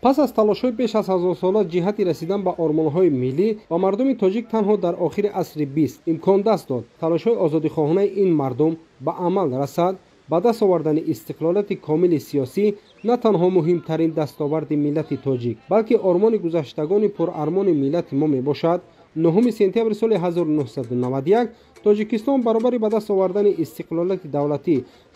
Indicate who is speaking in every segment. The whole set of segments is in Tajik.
Speaker 1: Пас аз талошҳои беш аз ҳазорсола ҷиҳати расидан ба ормонҳои миллӣ ва мардуми тоҷик танҳо дар охири асри 20 имкон даст дод талошҳои озодихоҳонаи ин мардум ба амал расад. Ба даст овардани истиқлолияти комили сиёсӣ на танҳо муҳимтарин дастоварди миллати тоҷик, балки ормони гузаштагони пурармони миллати мо мебошад. 9 сентябри соли 1991 Тоҷикистон баробари ба даст овардани истиқлолияти давлатӣ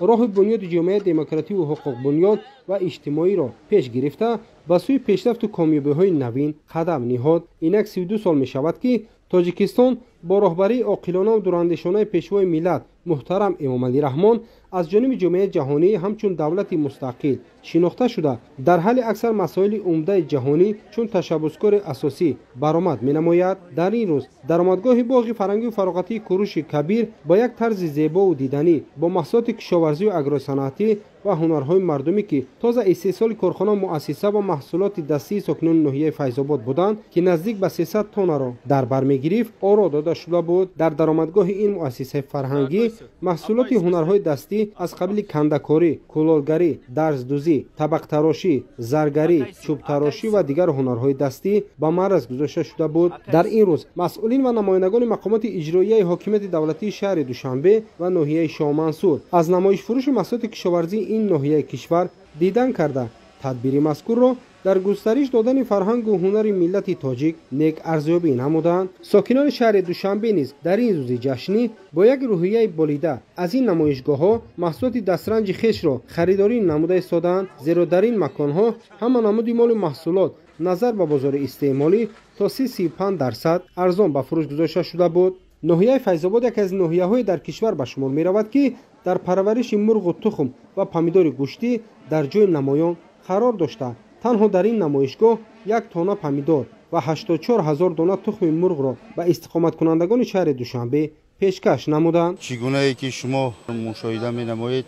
Speaker 1: роҳи бунёди ҷомеаи демокративу ҳуқуқбунёд ва иҷтимоиро пеш гирифта ба сӯи пешрафту комёбиҳои навин қадам ниҳод. Инак 32 сол мешавад, ки Тоҷикистон бо роҳбарии оқилонаву дурандешонаи пешвои миллат муҳтарам Эмомалӣ Раҳмон аз ҷониби ҷомеаи ҷаҳонӣ ҳамчун давлати мустақил шинохта шуда, дар ҳалли аксар масоили умдаи ҷаҳонӣ чун ташаббускори асосӣ баромад менамояд. Дар ин рӯз даромадгоҳи боғи фарҳангию фароғатии Куруши Кабир бо як тарзи зебову диданӣ бо маҳсулоти кишоварзию агросаноатӣ ва ҳунарҳои мардумӣ, ки тоза истеҳсоли корхона, муассиса ва маҳсулоти дастии сокинони ноҳияи Файзобод буданд, ки наздик ба 300 тоннаро дар бар мегирифт, оро дода шуда буд. Дар даромадгоҳи ин муассисаи фарҳангӣ маҳсулоти ҳунарҳои дастӣ аз қабили кандакорӣ, кулолгарӣ, дарздӯзӣ, табақтарошӣ, заргарӣ, чӯбтарошӣ ва дигар ҳунарҳои дастӣ ба маъраз гузошта шуда буд. Дар ин рӯз масъулин ва намояндагони мақомоти иҷроияи ҳокимияти давлатии шаҳри Душанбе ва ноҳияи Шоҳмансур аз намоишфурӯши маҳсулоти кишоварзии ин ноҳияи кишвар дидан карда, тадбири мазкурро дар густариш додани фарҳангу ҳунари миллати тоҷик нек арзёбӣ намуданд. Сокинони шаҳри Душанбе низ дар ин рӯзи ҷашнӣ бо як рӯҳияи болида аз ин намоишгоҳҳо маҳсулоти дастранҷи хешро харидорӣ намуда истоданд, зеро дар ин маконҳо ҳама намуди молу маҳсулот назар ба бозори истеъмолӣ то 35% арзон ба фурӯш гузошта шуда буд. Ноҳияи Файзобод яке аз ноҳияҳое дар кишвар ба шумор меравад, ки дар парвариши мурғу тухм ва помидори гӯштӣ дар ҷои намоён қарор дошта, танҳо дар ин намоишгоҳ як тонна помидор ва 84 ҳазор дона тухми мурғро ба истиқоматкунандагони шаҳри Душанбе пешкаш намуданд.
Speaker 2: Чӣ гунае ки шумо мушоҳида менамоед,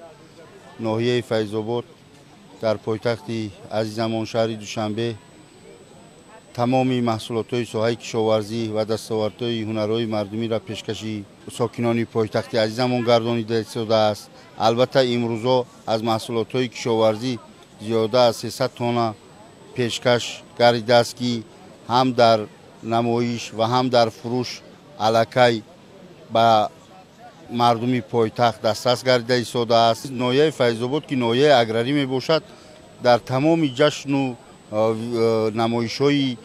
Speaker 2: ноҳияи Файзобод дар пойтахти азизамон шаҳри Душанбе тамоми маҳсулотҳои соҳаи кишоварзӣ ва дастовардҳои ҳунарҳои мардумиро пешкаши сокинони пойтахти азизамон гардонида истодааст. Албатта, имрӯзо аз маҳсулотҳои кишоварзӣ зиёда аз 300 тонна пешкаш гардидааст, ки ҳам дар намоиш ва ҳам дар фурӯш аллакай ба мардуми пойтахт дастрас гардида истодааст. Ноҳияи Файзобод, ки ноҳияи аграрӣ мебошад, дар тамоми ҷашну намоишҳои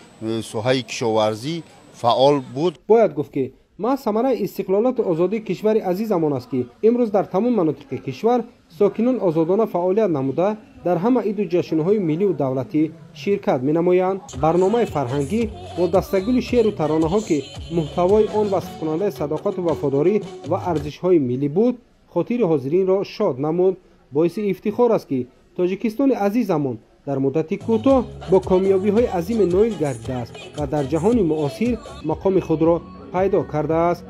Speaker 2: соҳаи кишоварзӣ фаъол буд.
Speaker 1: Бояд гуфт, ки маҳз самараи истиқлолияту озодии кишвари азизамон аст, ки имрӯз дар тамоми манотиқи кишвар сокинон озодона фаъолият намуда дар ҳама иду ҷашнҳои миллию давлатӣ ширкат менамоянд. Барномаи фарҳангӣ бо дастагули шеъру таронаҳо, ки муҳтавои он васфкунандаи садоқату вафодорӣ ва арзишҳои миллӣ буд, хотири ҳозиринро шод намуд. Боиси ифтихор аст, ки Тоҷикистони азизамон дар муддати кӯтоҳ бо комёбиҳои азиме ноил гардидааст ва дар ҷаҳони муосир мақоми худро пайдо кардааст.